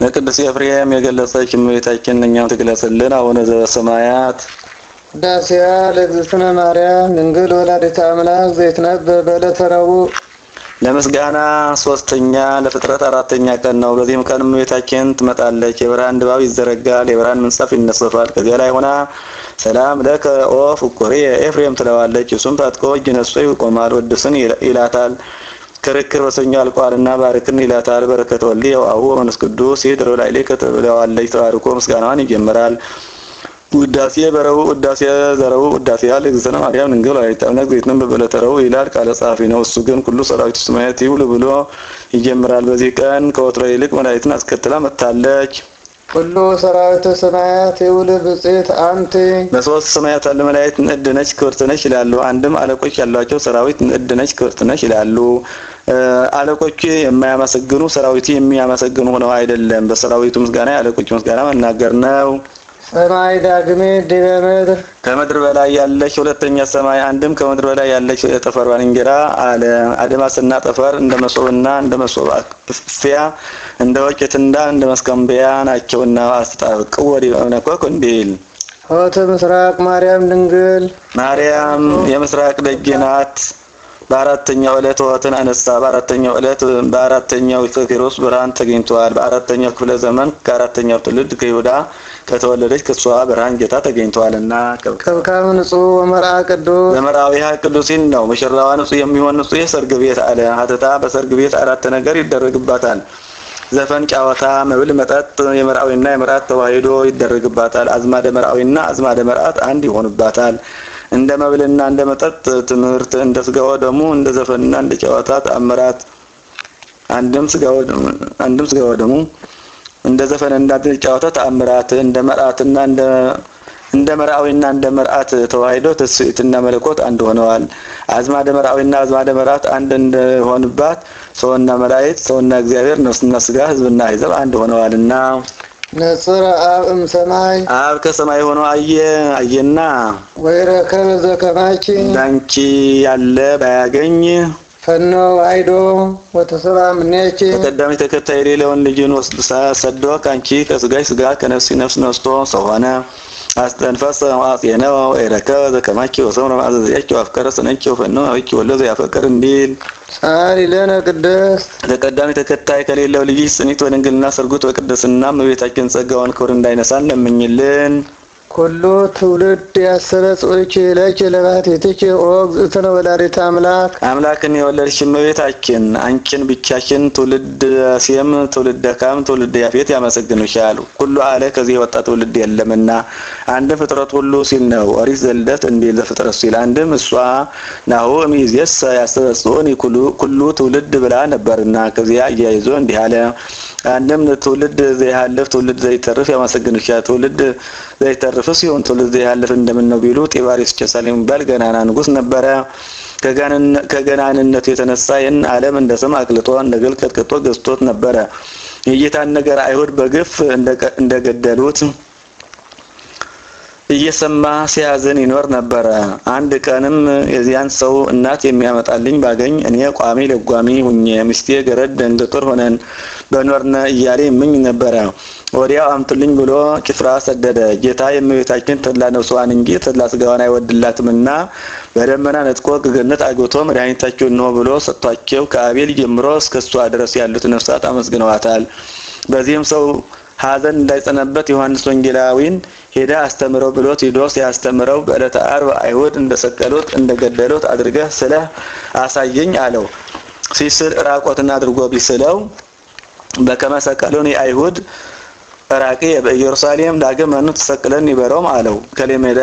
ለቅዱስ ኤፍሬም የገለጸች እመቤታችን እኛም ትግለጽልን። አቡነ ዘበሰማያት። ውዳሴሃ ለእግዝእትነ ማርያም ድንግል ወላዲተ አምላክ ዘይትነበብ በዕለተ ረቡዕ። ለምስጋና ሶስተኛ ለፍጥረት አራተኛ ቀን ነው። በዚህም ቀን እመቤታችን ትመጣለች። የብርሃን ድባብ ይዘረጋል፣ የብርሃን ምንጻፍ ይነጸፋል። ከዚያ ላይ ሆና ሰላም ለከ ኦ ፍቁርየ ኤፍሬም ትለዋለች። እሱም ታጥቆ እጅ ነስቶ ይቆማል። ወድስን ይላታል። ክርክር በሰኞ አልቋልና ባርክን ይላታል። በረከተ ወልድ ወአቡ ወመንፈስ ቅዱስ ይድር ላዕሌከ ትለዋለች። ተባርኮ ምስጋናዋን ይጀምራል። ውዳሴ በረቡዕ ውዳሴ ዘረቡዕ ውዳሴ ለእግዝእትነ ማርያም ድንግል ወላዲተ አምላክ ዘይትነበብ በዕለተ ረቡዕ ይላል። ቃለ ጸሐፊ ነው። እሱ ግን ኩሉ ሰራዊቱ ሰማያት ይብሉ ብሎ ይጀምራል። በዚህ ቀን ከወትሮ ይልቅ መላእክትን አስከትላ መጥታለች። ኩሉ ሰራዊተ ሰማያት ይብሉ ብፅዕት አንቲ። በሶስት ሰማያት ያሉ መላእክት ንዕድ ነች ክብርት ነች ይላሉ። አንድም አለቆች ያሏቸው ሰራዊት ንዕድ ነች ክብርት ነች ይላሉ። አለቆቹ የማያመሰግኑ ሰራዊቱ የሚያመሰግኑ ሆነው አይደለም። በሰራዊቱ ምስጋና የአለቆቹ ምስጋና መናገር ነው። ሰማይ ዳግሜ ዲበ ምድር። ከምድር በላይ ያለች ሁለተኛ ሰማይ። አንድም ከምድር በላይ ያለች የጠፈር ባልንጀራ አለ። አድማስና ጠፈር እንደ መሶብና እንደ መሶብ እፍያ እንደ ወጭትና እንደ መስከምቢያ ናቸውና አስታጥቅዎ ዲበ እምነኮክ እንዲል። ሆተ ምስራቅ ማርያም ድንግል። ማርያም የምስራቅ ደጅ ናት። በአራተኛው ዕለት ሆህትን አነሳ። በአራተኛው ዕለት በአራተኛው ከኪሮስ ብርሃን ተገኝቷል። በአራተኛው ክፍለ ዘመን ከአራተኛው ትውልድ ከይሁዳ ከተወለደች ከእሷ ብርሃን ጌታ ተገኝቷልና። ከብካብ ንጹሕ ወመርዓ ቅዱስ። ዘመርዓዊሃ ቅዱሲን ነው። ሙሽራዋ ንጹሕ የሚሆን ንጹሕ የሰርግ ቤት አለ። ሀተታ በሰርግ ቤት አራት ነገር ይደረግባታል። ዘፈን፣ ጨዋታ፣ መብል፣ መጠጥ የመርዓዊና የመርዓት ተዋሂዶ ይደረግባታል። አዝማደ መርዓዊና አዝማደ መርዓት አንድ ይሆኑባታል። እንደ መብልና እንደ መጠጥ ትምህርት፣ እንደ ስጋው ደሙ፣ እንደ ዘፈንና እንደ ጨዋታ ተአምራት። አንድም ስጋው ደሙ እንደ ዘፈንና እንደ ጨዋታ ተአምራት እንደ መርዓትና እንደ መርዓዊና እንደ መርዓት ተዋሂዶ ትስብእትና መለኮት አንድ ሆነዋል። አዝማደ መርዓዊና አዝማደ መርዓት አንድ እንደሆኑባት ሰውና መላእክት፣ ሰውና እግዚአብሔር፣ ነፍስና ስጋ፣ ሕዝብና አሕዛብ አንድ ሆነዋልና። ነጽረ አብ እምሰማይ። አብ ከሰማይ ሆኖ አየ አየና ወይረከበ ዘከማኪ። እንዳንቺ ያለ ባያገኝ ፈኖ ዋይዶ ወተሰብአ እምኔኪ። ተቀዳሚ ተከታይ የሌለውን ልጅን ወስዶ ሰዶ ከአንቺ ከስጋሽ ስጋ ከነፍስሽ ነፍስ ነስቶ ሰው ሆነ። አስተንፈሰ ወአጼነወ ወይረከበ ዘከማኪ ወሰምረ መዓዛ ዚአኪ ወአፍቀረ ስነኪ ወፈኖ ሀበኪ ወልዶ ዘያፈቅር እንዲል። ሰአሊ ለነ ቅድስት። ተቀዳሚ ተከታይ ከሌለው ልጅሽ ጽኒት በድንግልና ስርጉት በቅድስና እመቤታችን ጸጋዋን ክብር እንዳይነሳን ለምኝልን። ኩሉ ትውልድ ያስተበጽዑኪ ለኪ ለባሕቲትኪ ኦ እግዝእትነ ወላዲተ አምላክ። አምላክን የወለድሽ እመቤታችን አንቺን ብቻሽን ትውልድ ሴም፣ ትውልደ ካም፣ ትውልደ ያፌት ያመሰግኑሻል። ኩሉ አለ ከዚህ የወጣ ትውልድ የለምና። አንድም ፍጥረት ሁሉ ሲል ነው። ኦሪት ዘልደት እንዲል ዘፍጥረት ሲል አንድም እሷ ናሁ እምይእዜሰ ያስተበጽዑኒ ኩሉ ትውልድ ብላ ነበርና ከዚያ አያይዞ እንዲህ አለ። አንድም ትውልድ ዘይሃልፍ ትውልድ ዘይተርፍ ያመሰግኑሻል። ትውልድ ዘይተርፍ ሲሆን ትውልድ ዘይሃልፍ እንደምን ነው ቢሉ ጢባሪስ ቄሳር የሚባል ገናና ንጉሥ ነበረ። ከገናንነቱ የተነሳ ይህን ዓለም እንደ ሰም አቅልጦ እንደ ግል ቀጥቅጦ ገዝቶት ነበረ። የጌታን ነገር አይሁድ በግፍ እንደገደሉት እየሰማ ሲያዝን ይኖር ነበረ። አንድ ቀንም የዚያን ሰው እናት የሚያመጣልኝ ባገኝ እኔ ቋሚ ለጓሚ ሁኜ ሚስቴ ገረድ ደንገጡር ሆነን በኖርነ እያለ ይመኝ ነበረ። ወዲያው አምጡልኝ ብሎ ጭፍራ ሰደደ። ጌታ የእመቤታችን ተድላ ነፍሷን እንጂ ተድላ ስጋዋን አይወድላትምና በደመና ነጥቆ ከገነት አግብቶ መድኃኒታቸው እንሆ ብሎ ሰጥቷቸው ከአቤል ጀምሮ እስከ እሷ ድረስ ያሉት ነፍሳት አመስግነዋታል። በዚህም ሰው ሐዘን እንዳይጸናበት ዮሐንስ ወንጌላዊን ሄደ አስተምረው ብሎት ሂዶ ሲያስተምረው በዕለተ ዓርብ አይሁድ እንደሰቀሉት እንደገደሉት አድርገህ ስለህ አሳየኝ አለው። ሲስል ራቆትን አድርጎ ቢስለው በከመ ሰቀሉኒ አይሁድ ዕራቅየ በኢየሩሳሌም ዳግም መኑ ትሰቅለኒ በሮም አለው። ከሌሜዳ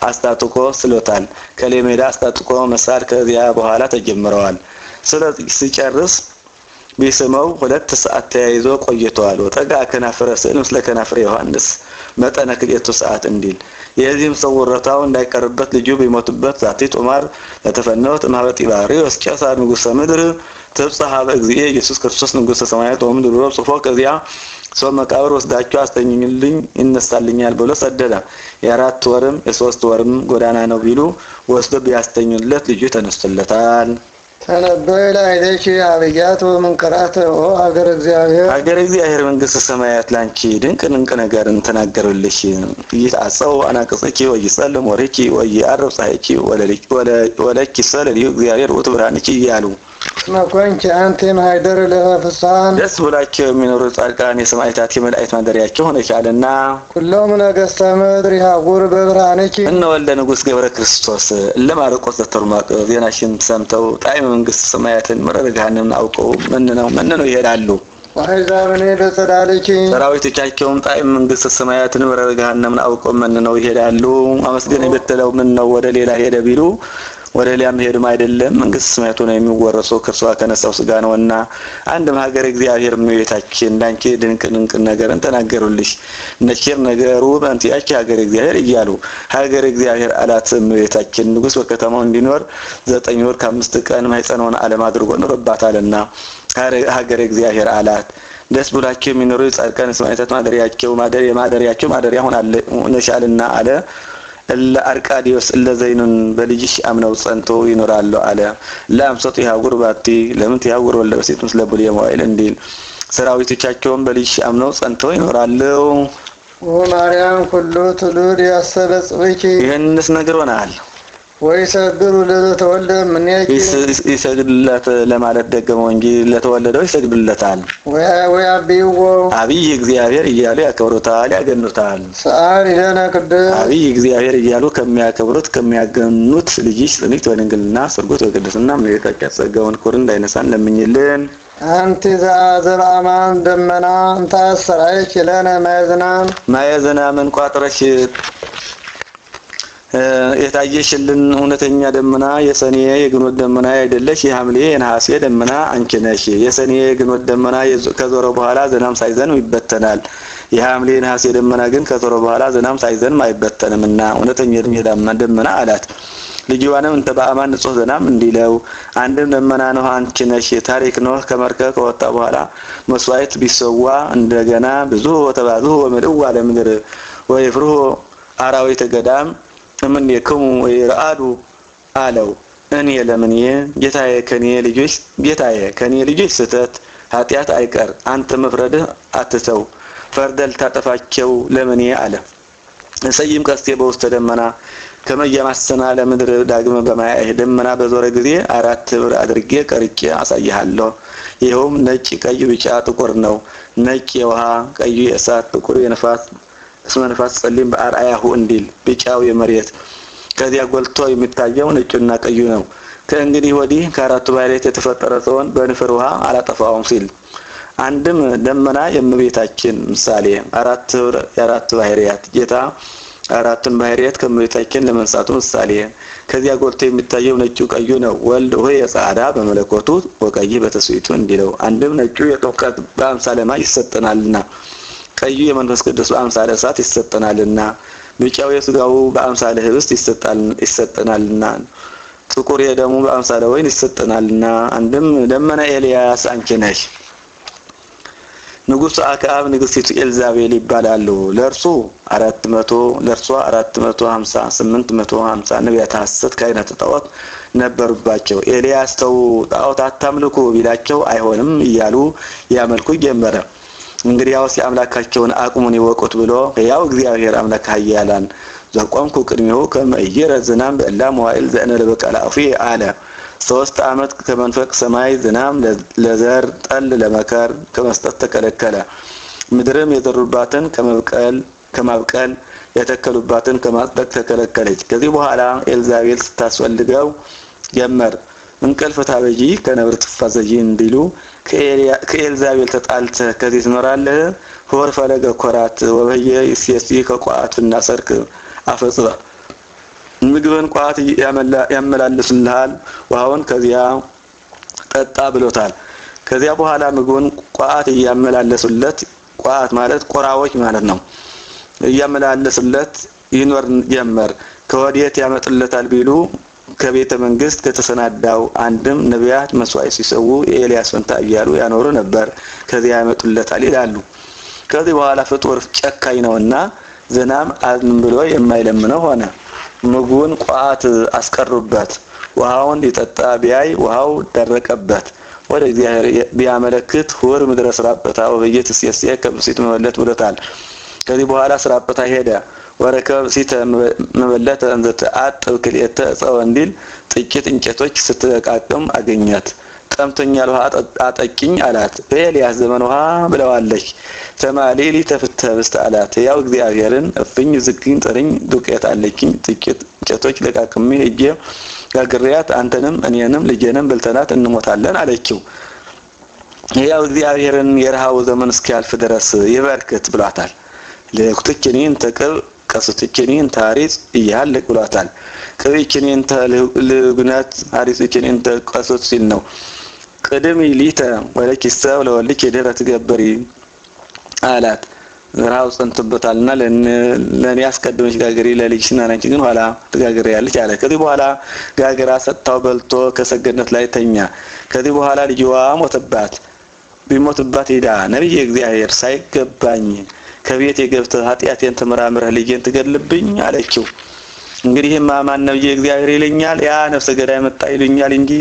አስታጥቆ ስሎታል። ከሌሜዳ አስታጥቆ መሳል ከዚያ በኋላ ተጀምረዋል። ስለ ሲጨርስ ቢስመው 2 ሰዓት ተያይዞ ቆይተዋል። ወጠጋ ከናፍረ ስዕል ምስለ ከናፍረ ዮሐንስ መጠነ 2 ሰዓት እንዲል። የዚህም ሰው ወረታው እንዳይቀርበት ልጁ ቢሞትበት ዛቲ ጦማር ለተፈነወት እምኀበ ጢባርዮስ ቄሳር ንጉሠ ምድር ትብጽሕ ኀበ እግዚእ ኢየሱስ ክርስቶስ ንጉሠ ሰማያት ወምድር ብሎ ጽፎ ከዚያ ሰው መቃብር ወስዳችሁ አስተኙልኝ ይነሳልኛል ብሎ ሰደደ። የ4 ወርም የ3 ወርም ጎዳና ነው ቢሉ ወስዶ ቢያስተኙለት ልጁ ተነስቶለታል። ተነበይ ላዕሌኪ ዐቢያት ወመንከራት ኦ ሀገረ እግዚአብሔር። ሀገረ እግዚአብሔር መንግስተ ሰማያት ላንቺ ድንቅ ድንቅ ነገርን ተናገሩልሽ። ኢይትዐጸው አናቅጽኪ ወኢይጸልም ወርኪ ወኢይዐርብ ፀሐይኪ ወለኪሰ ለልዩ እግዚአብሔር ውእቱ ብርሃንኪ እያሉ እስመ ኮንኪ አንቲ ማኅደር ለፍስሓን። ደስ ብሏቸው የሚኖሩ ጻድቃን የሰማዕታት የመላእክት ማደሪያቸው ሆነሻልና። ኩሎሙ ነገሥተ ምድር ይሃጉር በብርሃንኪ። እነ ወልደ ንጉሥ ገብረ ክርስቶስ እለ ማርቆስ ዘተርማቅ ዜናሽን ሰምተው ጣዕመ መንግስተ ሰማያትን ምረረ ገሃነምን አውቀው መንነው መንነው ይሄዳሉ። ወአሕዛብኒ በጸዳልኪ። ሰራዊቶቻቸውም ጣዕመ መንግስተ ሰማያትን ምረረ ገሃነምን አውቀው መንነው ይሄዳሉ። አመስገን ብትለው ምን ነው ወደ ሌላ ሄደ ቢሉ ወደ ሌላ መሄዱም አይደለም፣ መንግስተ ሰማያት ሆነ የሚወረሰው ከእርሷ ከነሳው ስጋ ነውና። አንድም ሀገር እግዚአብሔር እመቤታችን ላንቺ ድንቅ ድንቅ ነገርን ተናገሩልሽ። ነኪር ነገሩ በእንቲአኪ ሀገር እግዚአብሔር እያሉ ሀገር እግዚአብሔር አላት እመቤታችን። ንጉሥ በከተማው እንዲኖር 9 ወር ከ5 ቀን ማኅፀኗን ዓለም አድርጎ ኖሮባታልና ሀገር እግዚአብሔር አላት። ደስ ብሏቸው የሚኖሩ ጻድቃን ሰማዕታት ማደሪያቸው ማደሪያቸው ማደሪያ ሆነሻልና አለ። እለ አርቃዲዮስ እለ ዘይኑን በልጅሽ አምነው ጸንቶ ይኖራሉ አለ። ለአምሰጡ ያጉር ባቲ ለምን ያጉር ወልደ በሴት ምስለ ብሉየ መዋዕል እንዲል ሰራዊቶቻቸውን በልጅሽ አምነው ጸንተው ይኖራሉ። ኦ ማርያም ኩሉ ትውልድ ያስተበጽብኪ። ይህንስ ነግሮናል። ወይሰግዱ ለዘተወልደ እምኔኪ። ይሰግዱለት ለማለት ደገመው እንጂ ለተወለደው ይሰግዱለታል። ወያብይዎ አብይ እግዚአብሔር እያሉ ያከብሩታል፣ ያገኑታል። ሰአሊ ለነ ቅድስት። አብይ እግዚአብሔር እያሉ ከሚያከብሩት ከሚያገኑት ልጅሽ ጽንዕት በድንግልና ስርጉት በቅድስና እመቤታችን ጸጋውን ክብሩን እንዳይነሳን ለምኝልን። አንቲ ዘበአማን ደመና እንተ አስተርአይኪ ለነ ማየ ዝናም። ማየ ዝናምን ቋጥረሽ የታየሽልን እውነተኛ ደመና የሰኔ የግንቦት ደመና አይደለሽ፣ የሐምሌ የነሐሴ ደመና አንቺ ነሽ። የሰኔ የግንቦት ደመና ከዞረ በኋላ ዝናም ሳይዘንም ይበተናል። የሐምሌ የነሐሴ ደመና ግን ከዞረ በኋላ ዝናም ሳይዘንም አይበተንምና እውነተኛ ደመና አላት። ልጅዋንም እንተ በአማን ንጹሕ ዝናም እንዲለው አንድም ደመና ኖህ አንቺ ነሽ። ታሪክ ኖህ ከመርከብ ከወጣ በኋላ መስዋዕት ቢሰዋ እንደገና ብዙ ወተባዝሁ ወምልእዋ ለምድር ወይፍርሁ አራዊተ ገዳም እምኔክሙ ወይርአዱ አለው። እኔ ለምኔ ጌታዬ ከኔ ልጆች ጌታዬ ከኔ ልጆች ስህተት ኃጢአት አይቀር አንተ መፍረድህ አትተው ፈርደህ ልታጠፋቸው ለምኔ አለ። እሰይም ቀስቴ በውስተ ደመና ከመያማሰና ለምድር ዳግመ በማያህ ደመና በዞረ ጊዜ 4 ህብር አድርጌ ቀርጬ አሳይሃለሁ። ይኸውም ነጭ፣ ቀይ፣ ቢጫ፣ ጥቁር ነው። ነጭ የውሃ፣ ቀዩ የእሳት፣ ጥቁር የነፋስ እስመ ነፋስ ጸሊም በአርአያሁ እንዲል ቢጫው የመሬት ከዚያ ጎልቶ የሚታየው ነጩና ቀዩ ነው። ከእንግዲህ ወዲህ ከአራቱ ባህርያት የተፈጠረ ሰውን በንፍር ውሃ አላጠፋውም ሲል አንድም ደመና የእመቤታችን ምሳሌ 4 ህብር የአራቱ ባህርያት ጌታ አራቱን ባህርያት ከእመቤታችን ለመንሳቱ ምሳሌ ከዚያ ጎልቶ የሚታየው ነጩ ቀዩ ነው። ወልድ ሆይ የጻዳ በመለኮቱ ወቀይ በተስዊቱ እንዲለው አንድም ነጩ የጥምቀት በአምሳለ ማይ ይሰጠናልና ቀዩ የመንፈስ ቅዱስ በአምሳለ እሳት ይሰጠናልና ቢጫው የስጋው በአምሳለ ህብስት ይሰጠናልና ጥቁር የደሙ በአምሳለ ወይን ይሰጠናልና አንድም ደመና ኤልያስ አንቺ ነሽ። ንጉሱ አክዓብ ንግስቲቱ ኤልዛቤል ይባላሉ። ለእርሱ 400 ለእርሷ 450 850 ነቢያተ ሐሰት ካህናተ ጣዖት ነበሩባቸው። ኤልያስ ተው ጣዖት አታምልኩ ቢላቸው አይሆንም እያሉ ያመልኩ ጀመረ። እንግዲያውስ የአምላካቸውን አቅሙን ይወቁት ብሎ ሕያው እግዚአብሔር አምላክ ኃያላን ዘቆምኩ ቅድሜሁ ከመ ኢይረድ ዝናም በእላ መዋዕል ዘእንበለ በቃለ አፉየ አለ። 3 ዓመት ከመንፈቅ ሰማይ ዝናም ለዘር ጠል ለመከር ከመስጠት ተከለከለ። ምድርም የዘሩባትን ከማብቀል የተከሉባትን ከማጽደቅ ተከለከለች። ከዚህ በኋላ ኤልዛቤል ስታስፈልገው ጀመር። እንቅልፍ ታበጂ ከነብር ትፋዘጂ እንዲሉ ከኤልዛቤል ተጣልተህ ከዚህ ትኖራለህ? ሆር ፈለገ ኮራት ወበየ ይሴሲ ከቋትና ሰርክ አፈጽባ ምግብን ቋት ያመላልስልሃል፣ ውሃውን ከዚያ ጠጣ ብሎታል። ከዚያ በኋላ ምግቡን ቋት እያመላለሱለት፣ ቋት ማለት ቆራዎች ማለት ነው፣ እያመላለሱለት ይኖር ጀመር። ከወዴት ያመጡለታል ቢሉ ከቤተ መንግስት ከተሰናዳው አንድም ነቢያት መስዋዕት ሲሰዉ የኤልያስ ፈንታ እያሉ ያኖሩ ነበር። ከዚያ ያመጡለታል ይላሉ። ከዚህ በኋላ ፍጡር ጨካኝ ነውና ዝናም አዝንም ብሎ የማይለምነው ሆነ። ምግቡን ቋት አስቀሩበት። ውሃውን ሊጠጣ ቢያይ ውሃው ደረቀበት። ወደ እግዚአብሔር ቢያመለክት ሁር ምድረ ስራጵታ ወበየ ትሴስየ ከብእሲት መበለት ብሎታል። ከዚህ በኋላ ስራጵታ ሄደ። ወረከበ ብእሲተ መበለተ እንዘ ተአጥብ ክልኤተ ዕፀወ እንዲል ጥቂት እንጨቶች ስትለቃቅም አገኛት። ጠምቶኛል፣ ውሃ አጠጪኝ አላት። በኤልያስ ዘመን ውሃ ብለዋለች። ተማሊሊ ተፍትሐ ኅብስተ አላት። ያው እግዚአብሔርን እፍኝ ዝግኝ ጥርኝ ዱቄት አለችኝ፣ ጥቂት እንጨቶች ለቃቅሜ ሄጄ ጋግሬያት አንተንም እኔንም ልጄንም በልተናት እንሞታለን አለችው። ያው እግዚአብሔርን የረሃቡ ዘመን እስኪያልፍ ድረስ ይበርክት ብሏታል። ልኩትኪኒ እንተ ቅብ ቀሱትኪኒ እንተ ሐሪጽ እያልቅ ብሏታል። ቅብኪኒ እንተ ልጉነት ሐሪጽኪኒ እንተ ቀሱት ሲል ነው። ቅድሚ ሊተ ወለኪሰ ለወልኪ ድኅረ ትገብሪ አላት። ረሃብ ጸንቶበታልና ለእኔ አስቀድመሽ ጋግሪ፣ ለልጅሽና ለአንቺ ግን ኋላ ትጋግሪያለሽ አለ። ከዚህ በኋላ ጋግራ ሰጥታው በልቶ ከሰገነት ላይ ተኛ። ከዚህ በኋላ ልጅዋ ሞተባት። ቢሞትባት ሄዳ ነቢየ እግዚአብሔር ሳይገባኝ ከቤት የገብተህ ኃጢአቴን ተመራምረህ ልጄን ትገድልብኝ አለችው። እንግዲህማ ማን ነቢየ እግዚአብሔር ይለኛል? ያ ነፍሰ ገዳይ መጣ ይሉኛል እንጂ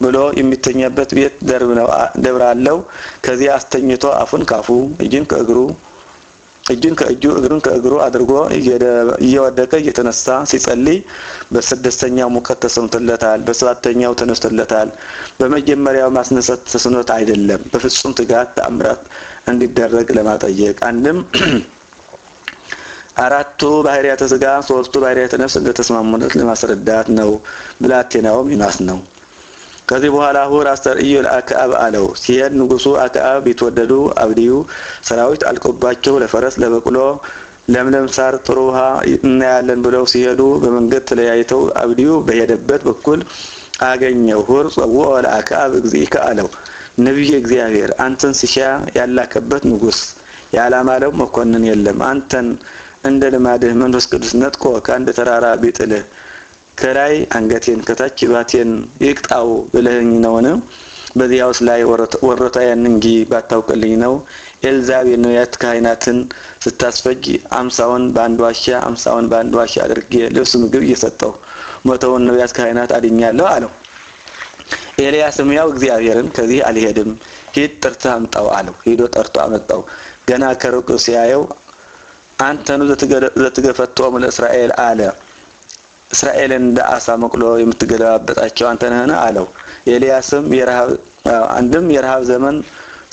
ብሎ የሚተኛበት ቤት ደርብ ነው፣ ደብር አለው። ከዚያ አስተኝቶ አፉን ካፉ እጁን ከእግሩ እጁን ከእጁ እግሩን ከእግሩ አድርጎ እየወደቀ እየተነሳ ሲጸልይ በስድስተኛው ሙቀት ተሰምቶለታል። በሰባተኛው ተነስቶለታል። በመጀመሪያው ማስነሳት ተስኖት አይደለም፣ በፍጹም ትጋት ተአምራት እንዲደረግ ለማጠየቅ አንድም አራቱ ባህሪያተ ሥጋ ሶስቱ ባህሪያተ ነፍስ እንደተስማሙለት ለማስረዳት ነው። ብላቴናውም ዮናስ ነው። ከዚህ በኋላ ሁር አስተርእዮ ለአክዓብ አለው። ሲሄድ ንጉሱ አክዓብ ቢትወደዱ አብድዩ ሰራዊት አልቆባቸው ለፈረስ ለበቅሎ ለምለም ሳር ጥሩ ውሃ እናያለን ብለው ሲሄዱ በመንገድ ተለያይተው አብድዩ በሄደበት በኩል አገኘው። ሁር ጸውዖ ለአክዓብ እግዚእከ አለው። ነቢየ እግዚአብሔር አንተን ሲሻ ያላከበት ንጉስ ያላማለው መኮንን የለም። አንተን እንደ ልማድህ መንፈስ ቅዱስ ነጥቆ ከአንድ ተራራ ቢጥልህ ከላይ አንገቴን ከታች ባቴን ይቅጣው ብለህኝ ነውን? በዚያውስ ላይ ወሮታዬን እንጂ ባታውቅልኝ ነው። ኤልዛቤል ነቢያት ካህናትን ስታስፈጅ 50ውን በአንድ ዋሻ 50ውን በአንድ ዋሻ አድርጌ ልብስ ምግብ እየሰጠሁ 100ውን ነቢያት ካህናት አድኛለሁ አለው። ኤልያስም ያው እግዚአብሔርን ከዚህ አልሄድም፣ ሂድ ጠርተህ አምጣው አለው። ሂዶ ጠርቶ አመጣው። ገና ከሩቅ ሲያየው አንተኑ ዘትገፈትዖሙ ለእስራኤል አለ። እስራኤልን እንደ አሳ መቅሎ የምትገለባበጣቸው አንተ ነህን? አለው። ኤልያስም የረሃብ አንድም የረሃብ ዘመን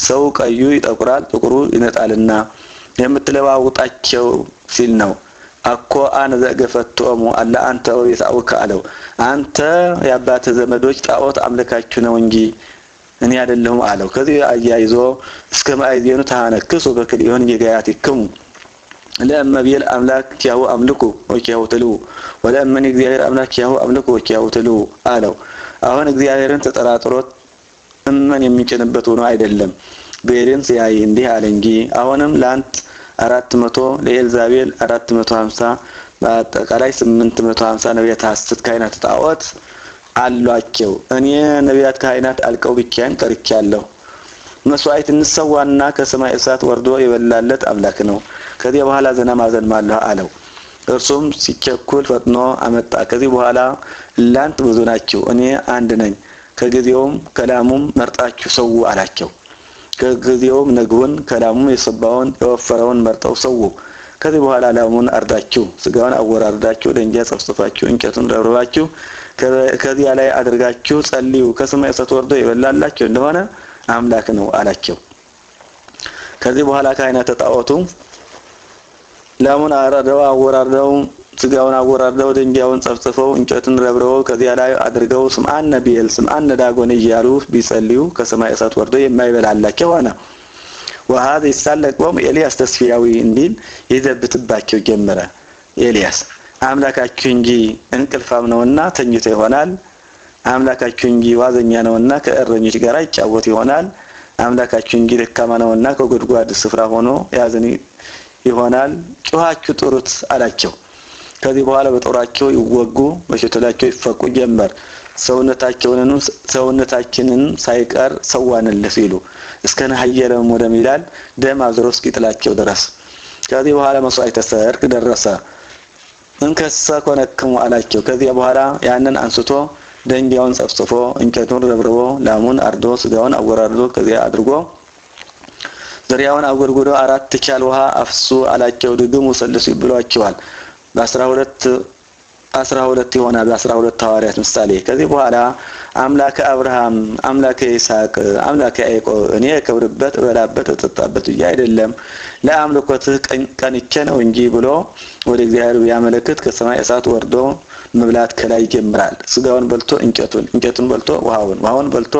ሰው ቀዩ ይጠቁራል፣ ጥቁሩ ይነጣልና የምትለዋውጣቸው ሲል ነው። አኮ አነ ዘገፈትዖሙ አላ አንተ ወቤተ አቡከ አለው። አንተ የአባትህ ዘመዶች ጣዖት አምልካችሁ ነው እንጂ እኔ አይደለሁም አለው። ከዚህ አያይዞ እስከ ማእዜኑ ተሃነክሱ በክልኤሆን ጌጋያቲክሙ ለእመ ብዔል አምላክ ኪያሁ አምልኩ ወኪያሁ ትልዉ ወለእመኒ እግዚአብሔር አምላክ ኪያሁ አምልኩ ወኪያሁ ትልዉ አለው። አሁን እግዚአብሔርን ተጠራጥሮት እመን የሚጭንበት ሆኖ አይደለም። ብዔልን ሲያይ እንዲህ አለ እንጂ አሁንም ለአንት 400 ለኤልዛቤል 450 በአጠቃላይ 850 ነቢያት ሐሰት ካህናት ጣዖት አሏቸው። እኔ ነቢያት ካህናት አልቀው ብቻዬን ቀርቻለሁ። መስዋዕት እንሰዋና ከሰማይ እሳት ወርዶ የበላለት አምላክ ነው። ከዚያ በኋላ ዘና ማዘንማለሁ አለው። እርሱም ሲቸኩል ፈጥኖ አመጣ። ከዚህ በኋላ እናንተ ብዙ ናችሁ፣ እኔ አንድ ነኝ። ከጊዜውም ከላሙም መርጣችሁ ሰው አላቸው። ከጊዜውም ነግቡን ከላሙም የሰባውን የወፈረውን መርጠው ሰው። ከዚህ በኋላ ላሙን አርዳችሁ ስጋውን አወራርዳችሁ ደንጊያ ጸፍጽፋችሁ እንጨቱን ረብርባችሁ ከዚያ ላይ አድርጋችሁ ጸልዩ። ከሰማይ እሳት ወርዶ የበላላችሁ እንደሆነ አምላክ ነው አላቸው። ከዚህ በኋላ ካህናተ ጣዖቱ ላሙን አርደው አወራርደው ስጋውን አወራርደው ድንጋዩን ጸፍጽፈው እንጨቱን ረብርበው ከዚያ ላይ አድርገው ስምዐነ ብዔል ስምዐነ ዳጎን እያሉ ቢጸልዩ ከሰማይ እሳት ወርዶ የማይበላላቸው ሆነ። ወሀዘ ይሳለቅ ቦሙ ኤልያስ ተስፋያዊ እንዲል ይዘብትባቸው ጀመረ። ኤልያስ አምላካችሁ እንጂ እንቅልፋም ነውና ተኝቶ ይሆናል። አምላካችሁ እንጂ ዋዘኛ ነውና ከእረኞች ጋር ይጫወት ይሆናል። አምላካችሁ እንጂ ደካማ ነውና ከጉድጓድ ስፍራ ሆኖ ያዝን ይሆናል። ጮኻችሁ ጥሩት አላቸው። ከዚህ በኋላ በጦራቸው ይወጉ በሽትላቸው ይፈቁ ጀመር። ሰውነታችንን ሳይቀር ሰዋንልህ ሲሉ እስከ ነሐየለም ወደም ይላል ደም አዝሮ እስኪጥላቸው ድረስ። ከዚህ በኋላ መስዋዕተ ሰርክ ደረሰ። እንከሰ ኮነክሙ አላቸው። ከዚያ በኋላ ያንን አንስቶ ደንጊያውን ጸፍጽፎ እንጨቱን ረብርቦ ላሙን አርዶ ስጋውን አወራርዶ ከዚያ አድርጎ ዙሪያውን አጎድጉዶ 4 ቻል ውሃ አፍሱ አላቸው። ድግሙ ሰልሱ ብሏቸዋል። በ12 12 ይሆናል። በ12 ሐዋርያት ምሳሌ። ከዚህ በኋላ አምላከ አብርሃም፣ አምላከ ይስሐቅ፣ አምላከ ያዕቆብ እኔ እከብርበት እበላበት እጠጣበት ብዬ አይደለም ለአምልኮትህ ቀንቼ ነው እንጂ ብሎ ወደ እግዚአብሔር ቢያመለክት ከሰማይ እሳት ወርዶ መብላት ከላይ ይጀምራል። ስጋውን በልቶ እንጨቱን፣ እንጨቱን በልቶ ውሃውን፣ ውሃውን በልቶ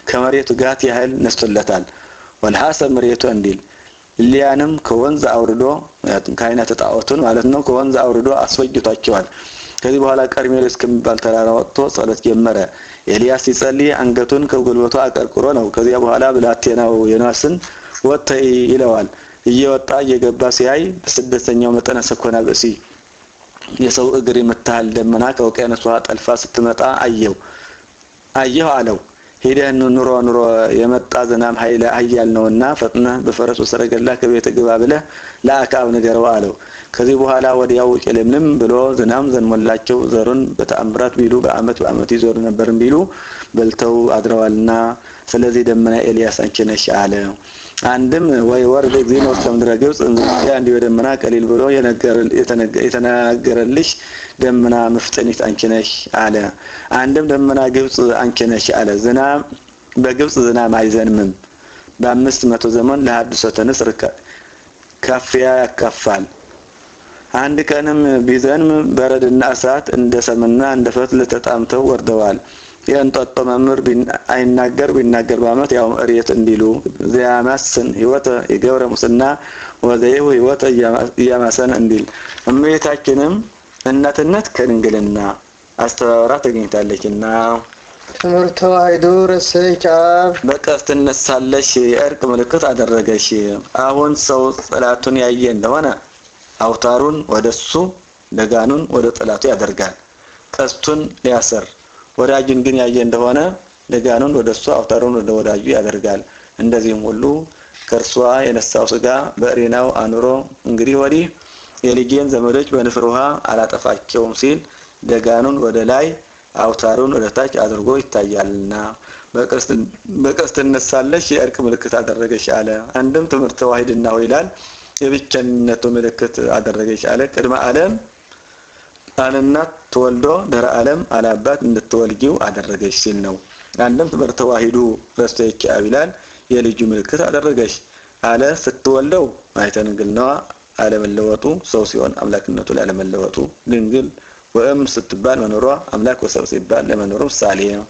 ከመሬቱ ጋት ያህል ነስቶለታል። ወልሐሰብ መሬቱ እንዲል ሊያንም ከወንዝ አውርዶ ካህናተ ጣዖቱን ማለት ነው ከወንዝ አውርዶ አስፈጅቷቸዋል። ከዚህ በኋላ ቀርሜሎስ ከሚባል ተራራ ወጥቶ ጸሎት ጀመረ። ኤልያስ ሲጸልይ አንገቱን ከጉልበቱ አቀርቅሮ ነው። ከዚያ በኋላ ብላቴናው ዮናስን ወጥተህ ይለዋል። እየወጣ እየገባ ሲያይ በስደተኛው መጠነ ሰኮና ብእሲ የሰው እግር የምታህል ደመና ከውቅያኖስ ውሃ ጠልፋ ስትመጣ አየው አየሁ አለው። ሄደህ ኑሮ ኑሮ የመጣ ዝናብ ኃይል ኃያል ነውና ፈጥነህ በፈረስ ወሰረገላ ከቤት ግባ ብለህ ለአክዓብ ንገረው አለው። ከዚህ በኋላ ወዲያው ጨለምልም ብሎ ዝናብ ዘንሞላቸው። ዘሩን በተአምራት ቢሉ በአመት በአመት ይዞሩ ነበርን ቢሉ በልተው አድረዋልና ስለዚህ ደመና ኤልያስ አንቺ ነሽ አለ። አንድም ወይ ወርድ እግዚእነ ውስተ ምድረ ግብጽ እንዝያ እንዲሁ ደመና ቀሊል ብሎ የተናገረልሽ ደመና ምፍጥኒት አንቺ ነሽ አለ። አንድም ደመና ግብጽ አንቺ ነሽ አለ። ዝናብ በግብጽ ዝናብ አይዘንምም። በ500 ዘመን ለሐድሶተ ንስር ካፊያ ያካፋል። አንድ ቀንም ቢዘንም በረድና እሳት እንደ ሰምና እንደ ፈትል ተጣምተው ወርደዋል። የእንጦጦ መምህር አይናገር ቢናገር በአመት ያው እሬት እንዲሉ ዘያማስን ህይወተ የገብረ ሙስና ወዘይሁ ህይወተ እያማሰን እንዲል እመቤታችንም እናትነት ከድንግልና አስተባብራ ተገኝታለችና ትምህርተ ተዋሕዶ ርእስኪ አብ በቀስት ትነሳለሽ የእርቅ ምልክት አደረገሽ። አሁን ሰው ጠላቱን ያየ እንደሆነ አውታሩን ወደሱ ደጋኑን ወደ ጠላቱ ያደርጋል ቀስቱን ሊያሰር። ወዳጁን ግን ያየ እንደሆነ ደጋኑን ወደሱ አውታሩን ወደ ወዳጁ ያደርጋል። እንደዚህም ሁሉ ከእርሷ የነሳው ስጋ በእሪናው አኑሮ እንግዲህ ወዲህ የልጄን ዘመዶች በንፍር ውሃ አላጠፋቸውም ሲል ደጋኑን ወደ ላይ አውታሩን ወደ ታች አድርጎ ይታያልና በቀስት ትነሳለሽ የእርቅ ምልክት አደረገሽ አለ። አንድም ትምህርተ ተዋሕድና ይላል የብቸኝነቱ ምልክት አደረገሽ አለ። ቅድመ ዓለም አለእናት ተወልዶ ድኅረ ዓለም አለአባት እንድትወልጂው አደረገሽ ሲል ነው። አንድም ትምህርተ ተዋሕዶ ረስተይኪ አብ ይላል የልጁ ምልክት አደረገሽ አለ። ስትወልደው ማኅተመ ድንግልናዋ አለመለወጡ ሰው ሲሆን አምላክነቱ ላለመለወጡ ድንግል ወእም ስትባል መኖሯ አምላክ ወሰብ ሲባል ለመኖሩ ምሳሌ ነው።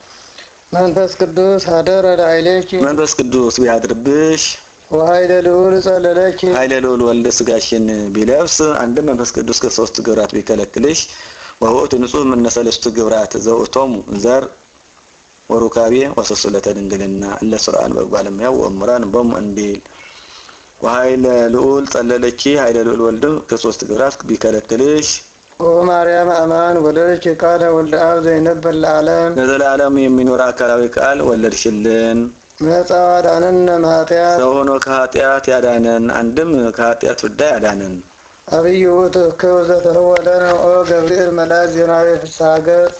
መንፈስ ቅዱስ ሀደረ ላዕሌኪ መንፈስ ቅዱስ ቢያድርብሽ ወኃይለ ልዑል ጸለለኪ ኃይለ ልዑል ወልደ ስጋሽን ቢለብስ አንድም መንፈስ ቅዱስ ከሶስት ግብራት ቢከለክልሽ ወውእቱ ንጹሕ እምነ ሰለስቱ ግብራት ዘውእቶሙ ዘር ወሩካቤ ወሰስለተ ድንግልና እለ ሥርዓን በጓለሙያው ወእሙራን ቦሙ እንዲል ወኃይለ ልዑል ጸለለኪ ኃይለ ልዑል ወልድም ከሶስት ግብራት ቢከለክልሽ ኦ ማርያም አማን ወለድኪ ቃለ ወልደ አብ ዘይነበር ለዓለም ለዘላለም የሚኖር አካላዊ ቃል ወለድሽልን። መጽአ ወአድኀነነ እምኃጢአት ሰው ሆኖ ከኃጢአት ያዳነን አንድም ከኃጢአት ፍዳ ያዳነን አብይ ውእቱ እክብ ዘተህወ ለነ ኦ ገብርኤል መልአክ ዜናዊ ፍስሐ ገጽ